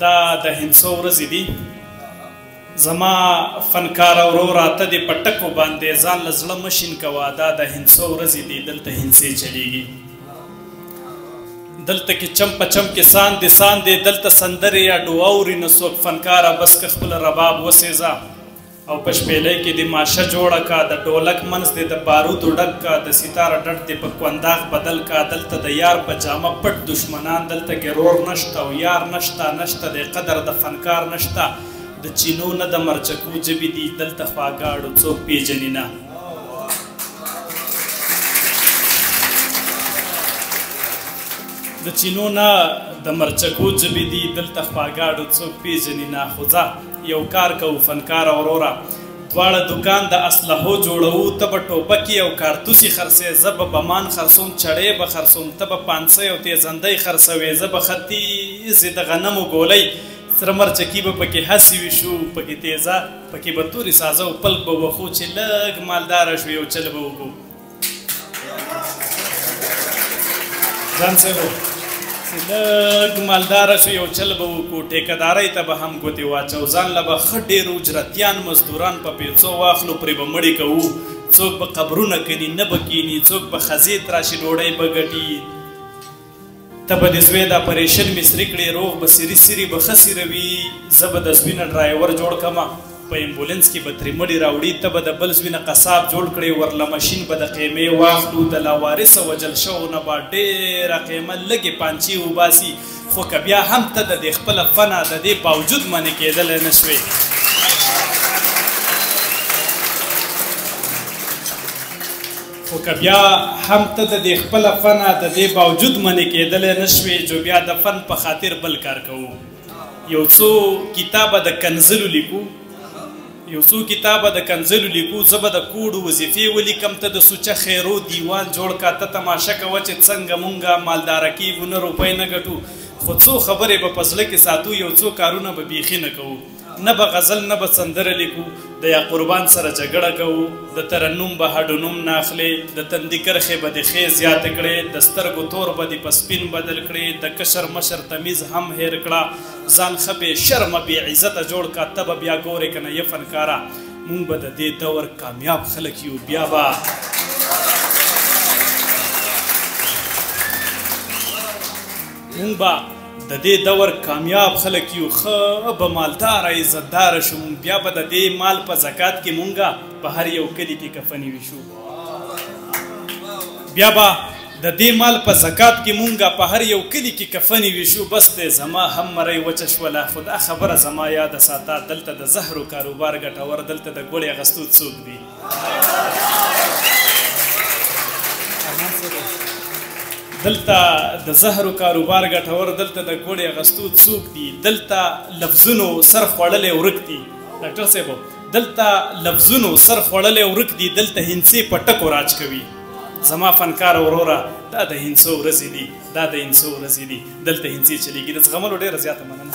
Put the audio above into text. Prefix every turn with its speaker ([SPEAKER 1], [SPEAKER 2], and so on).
[SPEAKER 1] دا د هندسو ورځې دي. زما فنکار وروره ته دې په ټکو باندې ځان له زړه مشین کوه، دا د هندسو ورځې دي، دلته هندسې چلیږي. دلته کې چم په چم کې ساندې ساندې، دلته سندرې یا ډواوري نه څوک. فنکاره بس که خپل رباب وسېزه او په شپېلۍ کې دې ماشه جوړه کا، د ډولک منځ دې د بارودو ډک کا، د ستاره ډډ دې په کونداغ بدل کا. دلته د یار په جامه پټ دشمنان، دلته کې رور نشته او یار نشته، نشته د قدر د فنکار نشته، د چینو نه د مرچکو ژبې دي، دلته خواګاړو څوک پیژني نه. د چینو نه د مرچکو ژبې دي، دلته خواګاړو څوک پیژني نه. خو ځه یو کار کوو فنکاره وروره، دواړه دوکان د اسلحو جوړوو، ته به ټوپکې او کارتوسي خرڅې، زه به بمان خرڅوم، چړې به خرڅوم، ته به پانسۍ او تیزندۍ خرڅوې، زه به ختیځې د غنمو ګولۍ، سره مرچکي به پکې هسې ویشو، پکې تیزه پکې به تورې سازه او پلک به وخو، چې لږ مالداره شو یو چل به وکړو. ځان صاحب چې لږ مالداره شو یو چل به وکړو، ټیکهدارۍ ته به هم ګوتې واچو، ځان له به ښه ډېر اجرتیان مزدوران په پیڅو واخلو، پرې به مړي کوو، څوک به قبرونه کني نه به کیني، څوک به خزې تراشي ډوډۍ به ګټي. ته به د زوی دا پریشن مصري کړې، روغ به سیري سیري به ښه سیروي، زه به د زوی نه ډرایور جوړ کړمه، په امبولانس کې به ترې مړي راوړي، ته به د بل زوی نه قصاب جوړ کړې، ورله ماشین به د قیمې واخلو، د لاوارثه وژل شوو نه به ډېره قیمه لږې پانچې وباسي، خو که بیا هم ته د دې خپله فنه د دې باوجود منې کېدلی نه شوې. خو که بیا هم ته د دې خپله فنه د دې باوجود منې کېدلی نه شوې، جو بیا د فن په خاطر بل کار کوو. یو څو کتابه د کنځلو لیکو، یو څو کتابه د کنځلو لیکو، زه به د کوډو وظیفې ولیکم، ته د سوچه خیرو دیوان جوړ کا، ته تماشه کوه چې څنګه مونږه مالداره کېږو، نه روپۍ نه ګټو، خو څو خبرې به په زړه کې ساتو، یو څو کارونه به بیخي نه کوو، نه به غزل نه به سندره لیکو، د یا قربان سره جګړه کوو، د ترنم به هډو نوم نه اخلې، د تندي کرښې به دې ښې زیاتې کړې، د سترګو تور به دې په سپین بدل کړې، د کشر مشر تمیز هم هېر کړه، ځان ښه بې شرمه بې عزته جوړ کړه، ته به بیا ګورې که نه یه فنکاره، مونږ به د دې دور کامیاب خلک یو، بیا به مونږ به د دې دور کامیاب خلک یو، ښه به مالداره عزتداره شو، مونږ بیا به د دې مال په زکات کې مونږه په هر یو کلي کې کفنې ویشو، بیا به د دې مال په زکات کې مونږه په هر یو کلي کې کفنې ویشو. بس دی زما هم مرۍ وچه شوله، خو دا خبره زما یاده ساته، دلته د زهرو کاروبار ګټور، دلته د ګوړې اخیستو څوک دي. دلته د زهرو کاروبار ګټور، دلته د ګوړې اغستو څوک دي، دلته لفظونو سر خوړلی ورک دي. ډاکټر صاحب دلته لفظونو سر خوړلی ورک دي، دلته هندسې په ټکو راج کوي. زما فنکار وروره دا د هندسو ورځې دي، دا د هندسو ورځې دي، دلته هندسې چلیږي. د زغملو ډېره زیاته مننه.